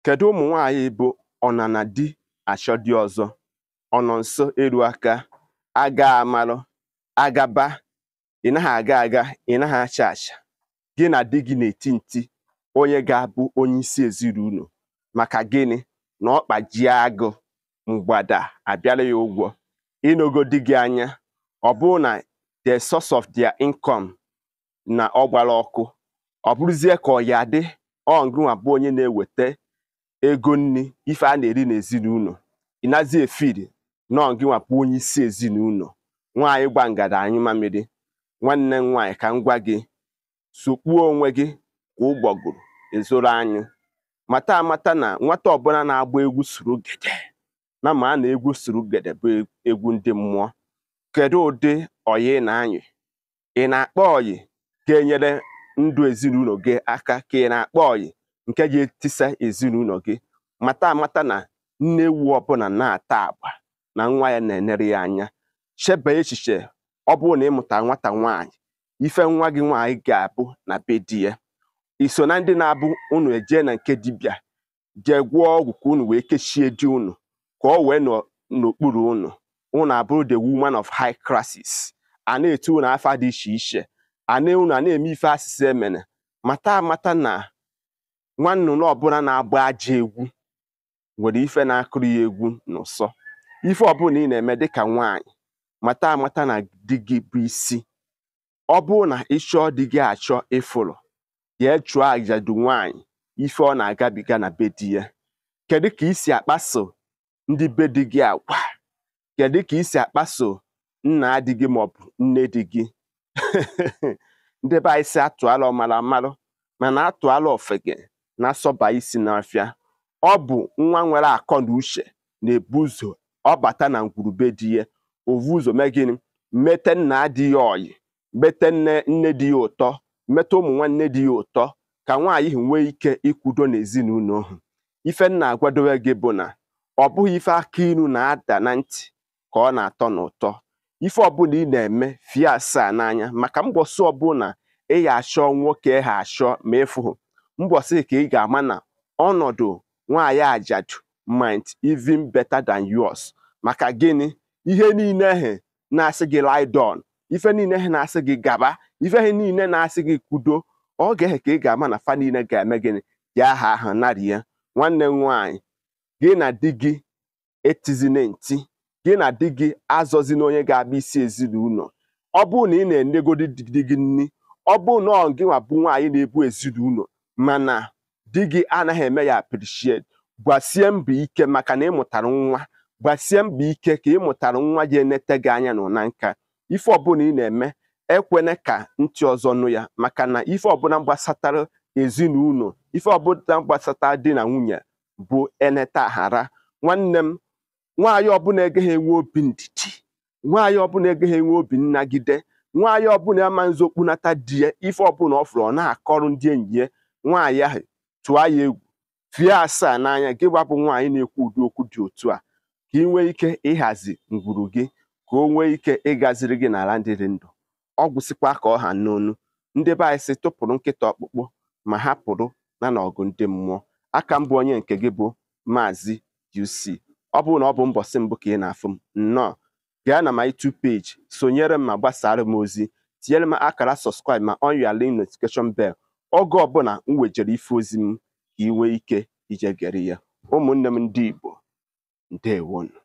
Kedu ụmụ nwaanyị bụ ọnana di achọ di ọzọ, ọnọ nso eru aka, aga amalụ, agaba, ị naghị aga aga, ị naghị acha acha, gị na di gị na-eti nti onye ga-abụ onye isi ezinụlọ maka gịnị na ọ kpajie agụ mgbada abịara ya ụgwọ. Ịnogo di gị anya, ọ bụrụ na the source of their income na ọ gbara ọkụ, ọ bụrụzie ka ọ ya dị ọ ngịnwa bụ onye na-eweta ego nri ife a na-eri n'ezinụlọ, ị nazi efiri nọọ ngịnwa bụ onye isi ezinụlọ. Nwaanyị gba ngada anyụ mamịrị. Nwanne m nwaanyị, ka m gwa gị, sokpuo onwe gị ka ụgbọgụrụ ezoro anyụ. Mata amata na nwata ọbụla na-agba egwu surugede na ma a na egwu surugede bụ egwu ndị mmụọ. Kedu ụdị ọyị ị na-anyị? Ị na-akpọ ọyị ga-enyere ndụ ezinụlọ gị aka, ka ị na-akpọ ọyị nke ga-etisa ezinụlọ gị? Mata amata na nne ewu ọbụla na-ata agba na nwa ya na-enere ya anya. Cheba echiche, ọ bụrụ na ị mụtara nwata nwaanyị, ife nwa gị nwaanyị ga-abụ na be di ya. I so na ndị na-abụ unu eje na nke dibịa jee gwọọ ọgwụ ka unu wee kechie di unu ka ọ wee nọ n'okpuru unu, unu abụrụ the woman of high classes, a na-etu unu afa dị iche iche, a na unu a na-eme ife asịsị emene. Mata amata na nwa nnụnụ ọbụla na-agba ajọ egwu nwere ife na-akụrụ ya egwu n'ụsọ. Ife ọbụla ị na-eme dịka nwaanyị, mata amata na di gị bụ isi. Ọ bụrụ na ị chọọ di gị achọ ịfụrụ, jee chụọ ajadu nwaanyị ife ọ na-agabiga na be di ya. Kedu ka i si akpaso ndị be di gị agwa? Kedu ka i si akpaso nna di gị maọbụ nne di gị? Ndị be anyị si atụala ọmara amalụ, mana atụala ofeke na-asọba isi n'afịa. Ọ bụ nwa nwere akọ na uche na-ebu ụzọ ọ bata na ngwurube di ya, ovu ụzọ mee gịnị? Mete nna di ya ọyị, mete nne di ya ụtọ, mete ụmụ nwanne di ya ụtọ, ka nwaanyị ahụ nwee ike ikwudo n'ezinụlọ ahụ. Ife nna agwadowe gị bụ na ọ bụghị ife aka ilu na-ada na ntị ka ọ na-atọ n'ụtọ. Ife ọbụla ị na-eme fie asaa n'anya, maka mbọsị ọbụla ị ya achọ nwoke ha achọ ma ịfụhụ mbọsị ka ị ga-ama na ọnọdụ nwaanyị ajadu might even better than yours. Maka gịnị? Ihe niile ahụ na-asị gị lie down, ife niile ahụ na-asị gị gaba, ife ahụ niile na-asị gị kwudo, oge ahụ ka ị ga-ama na fa niile ga-eme gịnị? Ji aha ahụ narị ya. Nwanne m nwaanyị, gị na di gị etizina nti, gị na di gị azọzina onye ga-abụ isi ezinụlọ. Ọ bụrụ na ị na-enegodi di gị nni, ọ bụrụ na ọ gịnwa bụ nwaanyị na-ebu ezinụlọ mana di gị anaghị eme ya appreciate, gbasie mbọ ike maka na ị mụtara nwa. Gbasie mbọ ike ka ị mụtara nwa ga-enete gị anya na nka. Ife ọbụla ị na-eme, ekwene ka ntị ọzọ nụ ya, maka na ife ọbụla gbasatara ezinụlọ, ife ọbụla gbasatara di na nwunye bụ eneta aghara. Nwanne m, nwaanyị ọbụla egaghị enwe obi ndidi, nwaanyị ọbụla egaghị enwe obi nnagide, nwaanyị ọbụla ama nzokpunata di ya, ife ọbụla ọ fụrụ ọ na-akọrọ ndị enyi ya, nwaanyị ahụ tụọ ya egwu, fie asaa n'anya. Gị gbapụ nwaanyị na-ekwu ụdị okwu dị otu a, ka ị nwee ike ịhazi ngwuru gị, ka o nwee ike ịgaziri gị n'ala ndị dị ndụ. Ọ gwụsịkwa ka ọ ha n'onu. Ndị be anyị sị tụpụrụ nkịta ọkpụkpụ ma hapụrụ na n'ọgụ ndị mmụọ. Aka mbụ onye nke gị bụ Maazị UC. Ọ bụrụ na ọ bụ mbọsị mbụ ka ị na-afụ m, nnọọ, gaa na my YouTube page, sonyere m ma gbasara m ozi, tinyere m akara subscribe ma on your link notification bell. Oge ọbụla m wejere ife ozi m ka ị nwee ike ije gere ya. Ụmụnne m ndị Igbo, ndewonu.